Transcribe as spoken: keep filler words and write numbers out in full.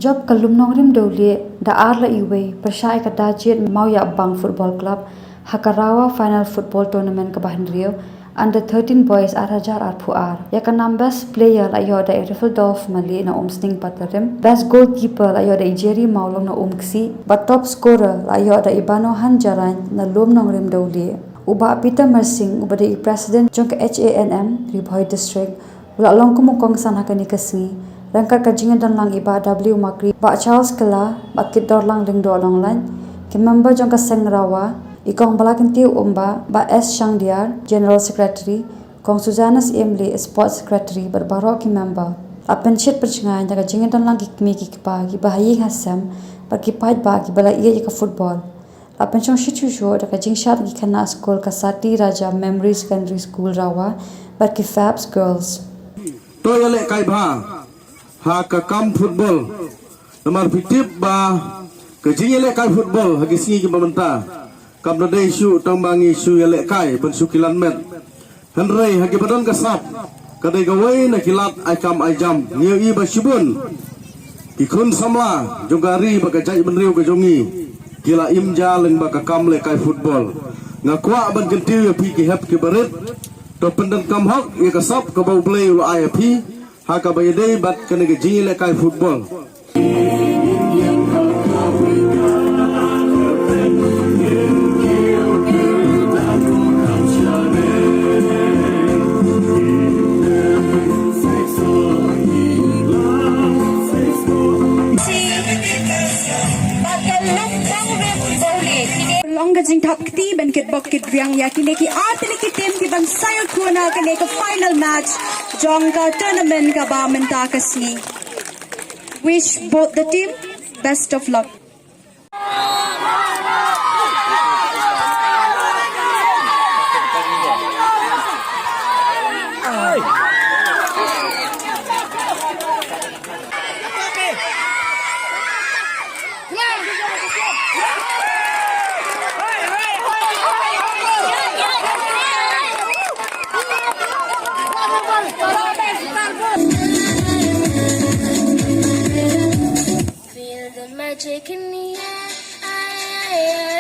Jop ka Lumnongrim Dewlieh da ar la iwei pyrshah ïa ka Dajied Mawïabang Football Club ha ka Rawa Final Football Tournament kaba hynriew, Under thirteen Boys ar hajar arphew ar. Ïa ka nam Best Player la ïoh da i Riffel Dorf Mali na Umsning Patarim, Best Goalkeeper la ïoh da i Jerry Mawlong na Umksih, bad Top Scorer la ïoh da i Banohan Jarain na Lumnongrim Dewlieh. U Bah Peter Marsing, uba dei i President jong ka H A N M Ri Bhoi District, u la long kum u kongsan ha kane ka sngi, ryngkat ka jingïadonlang i Bah W Makri, Bah Charles Kylla, Bah Kitdorlang Lyngdoh Nonglait, ki member jong ka Seng Rawa, i Kong Balakyntiew Umbah, Bah S Shangdiar, General Secretary, Kong Susanna Syiem Lih, Sports Secretary, bad baroh ki member. La pynshit pynshngaiñ da ka jingïadonlang ki kmie ki kpa, kiba ha ïing ha sem, bad ki paidbah kiba la ïeit ïa ka football. La pynshong shit shuh shuh da ka jingshad ki khynnah skul ka Sati Raja Memory Secondary School Rawa bad ki Fabs Girls. To ïalehkai bha ha ka kam football. Namar phi tip ba ka jingïalehkai football ha ki sngi kiba mynta kam da dei shuh tang ba ngi shu ïalehkai ban shu kilan met. Hynrei ha kiba don ka sap, ka dei kawei na ki lad ai kam ai jam. Ngi ïohi ba shibun ki khun samla jong ka ri bad ka jaitbynriew ka jong ngi ki la im ja lyngba ka kam lehkai football. Nga kwah ban kyntiew ïa phi ki hep ki barit, to pyndonkam hok ïa ka sap kaba U Blei u la ai ïa phi ha kaba ïadei bad kane ka jingïalehkai football. Long ka jingthap kti ban kitbok kitriang ïa kine ki ar tylli ki team ki ban sa ïoh khun ha kane ka final match jong ka tournament kaba mynta ka sngi. Wish both the team best of luck. Feel the magic in the air.